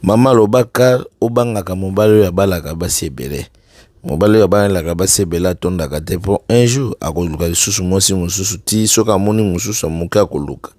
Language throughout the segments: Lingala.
Mama alobaka obangaka mobali oyo abalaka basi ebele. Mobali oyo abalaka basi ebele atondaka te mpo un jour akoluka lisusu mwasi mosusu ti soki amoni mosusu ya moke akoluka.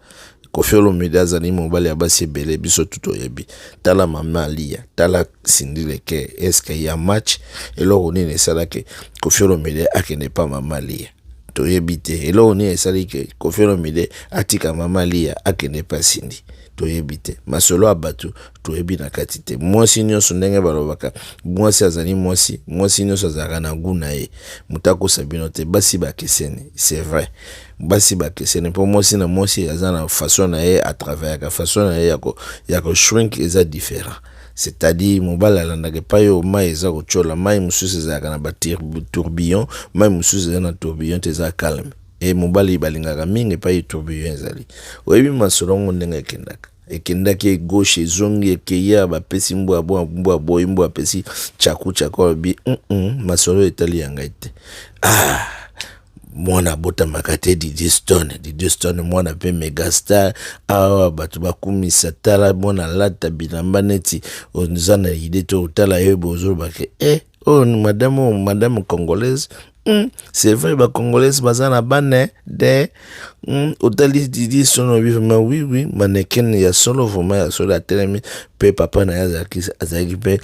Koffi Olomide azali mobali ya basi ebele biso tu toyebi. Tala mama Aliya, tala Cindy Le Coeur, est-ce que ya match eloko nini esalaki Koffi Olomide akende pa mama Aliya? Toyebi te eloko nini esali ke Koffi Olomide atika mama Aliya akende pa Cindy. Toyebi te masolo ya bato toyebi na kati te. Mwasi nyonso ndenge balobaka mwasi azali mwasi, mwasi nyonso azalaka na gout na ye. Moto akosa bino te, basi bakeseni, c'est vrai. Basi bakeseni mpo mwasi na mwasi aza na façon na ye atravaillaka, façon na ye ya ko shrink eza différent. C'est-à-dire mobali alandaka epai oyo mai eza kotyola, mai mosusu ezalaka na ba tourbillon, mai mosusu eza na tourbillon te, eza calme. E mobali balingaka mingi epai tourbillon ezali. Oyebi masolo yango ndenge ekendaka. Ekendaki gauche ezongi ekeya bapesi mbwa bwa mbwa boyi mbwa apesi chaku chaku alobi mm -mm, masolo etali ya ngai te. Ah, mwana abotamaka te Didier Stone, Didier Stone mwana pe megastar awa bato bakumisa tala mwana alata bilamba neti oza na idee te otala ye bozoloba ke eh oyo oh, madame oyo madame congolaise c'est vrai ba congolaise baza na bana de otali Didi Stone obi vraiment oui oui mannequin ya solo vraiment ya solo atelemi pe papa na ye azalaki pe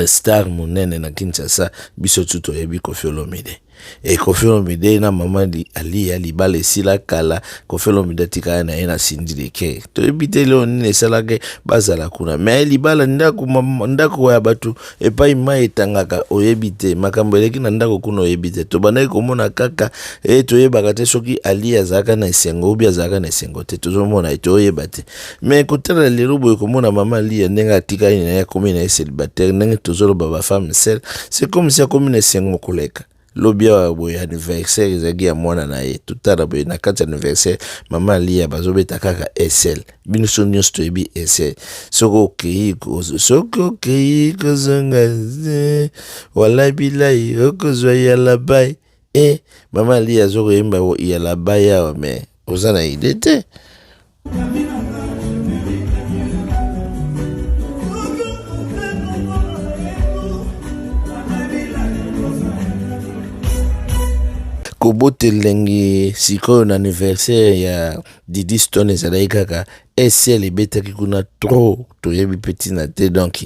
star monene na Kinshasa biso tu toyebi Koffi Olomide e Koffi Olomide na mama Aliya libala esila kala. Koffi Olomide atikala na ye na Cindy Le Coeur toyebi te leo nini esalaki bazala kuna me libala ndako ndako ya bato epai mai etangaka oyebi te makambo eleki na ndako kuna oyebi te tobandaki komona kaka e toyebaka te soki Aliya azalaka na esengo obi azalaka na esengo te tozomona ye toyeba te me kotala lelo boye komona mama Aliya ndenge atikali na ye akomi na ye célibataire ndenge tozoloba ba femme seule c'est comme si akomi na esengo koleka. Lobi awa boye anniversaire ezalaki ya mwana na ye totala boye na kati ya anniversaire mama Aliya bazobeta kaka SL biso nyonso toyebi SL soki okei soki okei kozonga wala bilai okozwa yalabai e mama Aliya azokoyemba yalabai awa me oza na idee te. Kobota elengi sikoyo na anniversaire ya Didi Stone ezalaki kaka SL ebetaki kuna trop toyebi mpe ntina te donc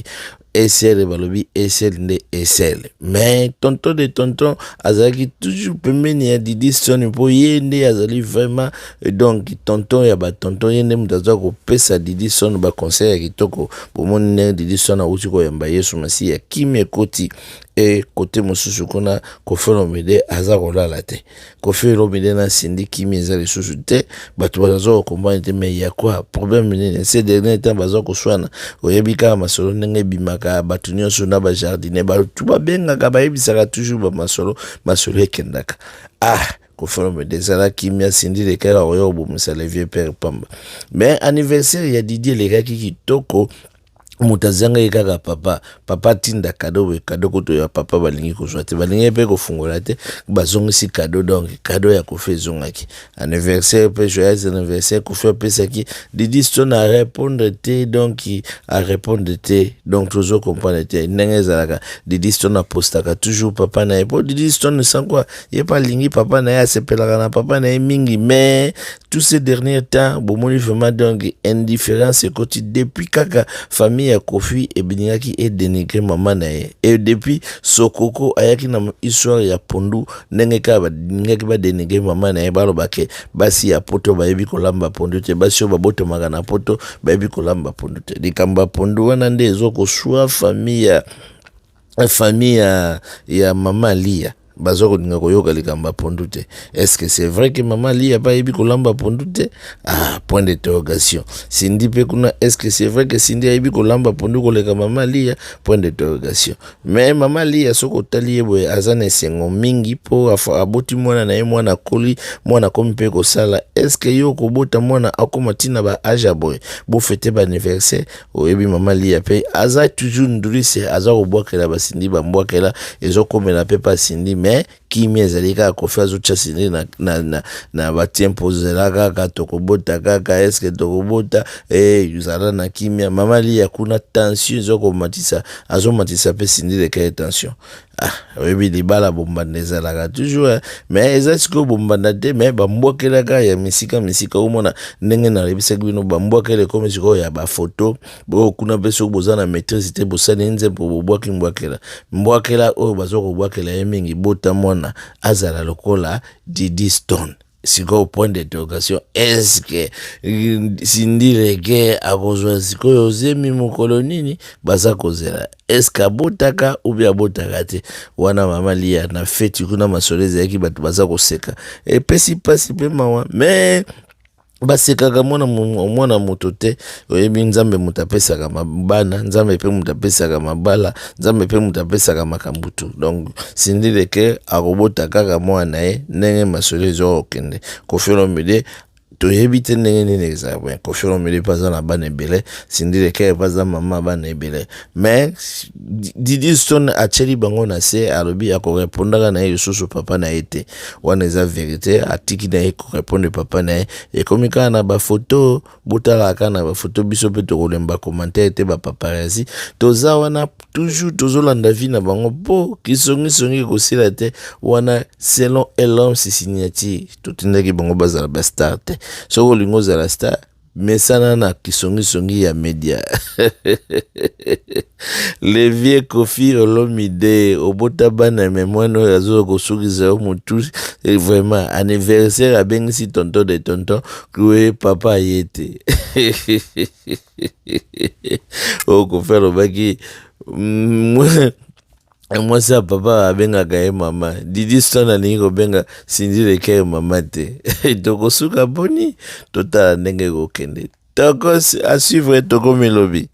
SL balobi SL nde SL mais tonton de tonton azalaki toujours pembeni ya Didi Stone mpo ye nde azali vraiment donc tonton ya ba tonton ye nde moto aza kopesa Didi Stone ba conseil ya kitoko bomoni ndenge Didi Stone awuti koyamba Yesu Masiya kimia ekoti e kote mosusu kuna Koffi Olomide aza kolala te Koffi Olomide na Cindy kimia eza lisusu te bato baza kokomprendre te mais ya quoi problème nini ces derniers temps baza koswana oyebi kaka masolo ndenge ebimaka bato nyonso na ba jardinier bato babengaka bayebisaka toujours ba masolo masolo ekendaka ah Koffi Olomide ezala kimia Cindy lekaka oya kobomisa le vieux père pamba mais anniversaire ya Didi elekaki kitoko moto azangaki kaka papa papa atinda kado boye kado kutu ya papa balingi kozwa te balingi mpe kofungola te bazongisi kado donc kado ya Koffi ezongaki anniversaire mpe joyeux anniversaire Koffi apesaki Didi Stone arépondre te donc arépondre te donc tozo comprendre te ndenge ezalaka Didi Stone apostaka toujours papa na ye mpo Didi Stone sans quoi ye mpe alingi papa na ye asepelaka na papa na ye mingi mais tous ces derniers temps bomoni vraiment donc indifférence ekoti depuis kaka famille ya Koffi ebiningaki edenigre mama na ye et depuis Sokoko ayaki na histoire ya pondu ndenge kaka balingaki badenigre mama na ye balobake basi ya poto bayebi kolamba pondu te basi oyo babotamaka na poto bayebi kolamba pondu te likambo ya pondu wana nde ezokoswa famille ya famille ya mama Aliya baza kolinga koyoka likambo ya pondu te est-ce que c'est vrai que mama Aliya mpe ayebi kolamba pondu te ah point d'interrogation Cindy mpe kuna est-ce que c'est vrai que Cindy ayebi kolamba pondu koleka mama Aliya point d'interrogation mais mama Aliya soki otali ye boye aza na esengo mingi mpo aboti mwana na ye mwana akoli mwana akomi mpe kosala est-ce que yo okobota mwana akóma ntina ba age ya boye bofete ba anniversaire oyebi mama Liya mpe aza toujours ndulise aza kobwakela basindi bambwakela ezokomela mpe pa Cindy mais Kimia ezali kaka Koffi azotya Cindy na, na, na, na batempo zela kaka tokobota kaka eske tokobota eh, zala na kimia. Mama Liya kuna tension ezokomatisa, azomatisa mpe Cindy Le Coeur tension. Ah, oyebi libala bombanda ezalaka toujours eh. Mais eza sikoyo bombanda te, mais bambwakelaka ya misika misika. Omona ndenge nayebisaki bino, bambwakela ekomi sikoyo ya bafoto oyo kuna mpe soki boza na maîtrise te, bosali nzembo bobwaki mbwakela mbwakela oyo baza kobwakela ye mingi. Bota mwana azala lokola Didi Stone. Sikoyo point d'interrogation, est-ce Cindy Le Coeur akozwa sikoyo zemi mokolo nini? Baza kozela, est-ce abotaka ou bien abotaka te? Wana mama Lia na feti kuna, masolo ezalaki, bato baza koseka, epesi mpasi mpe mawa, mais basekaka mwana mwana moto te. Oyebi, Nzambe moto apesaka bana, Nzambe mpe moto apesaka mabala, Nzambe mpe moto apesaka makambo tu. Donc Cindy Le Coeur akobota kaka mwana na ye ndenge masolo eza kokende. Koffi Olomide, toyebi te ndenge nini ezala boye. Koffi Olomide mpe aza na bana ebele, Cindy Le Coeur mpe aza mama bana ebele, mais Didi Stone atieli bango na se, alobi akorepondaka na ye lisusu papa na ye te. Wana eza vérité, atiki na ye korépondre papa na ye. Ekomi kaka na bafoto, botalaka kaka na bafoto. Biso mpe tokolemba commentaire te, bapaparazzi toza wana toujours, tozolanda vie na bango mpo kisongisongi ekosila te. Wana selon Elom signature, totindaki bango bazala bastar te. Soki olingi ozala star, mesana na kisongisongi ya media. Le vieux Koffi Olomide, obota bana, mais mwana oyo azoya kosukisa yo motu. Vraiment, anniversaire abengisi tonton de tonton oye, papa aye te. Oyo Koffi alobaki, mwasi ya papa abengaka ye mama. Didi Stone alingi kobenga Cindy Le Coeur mama te. Tokosuka boni? Totala ndenge ekokende. Toko à suivre, tokomi lobi.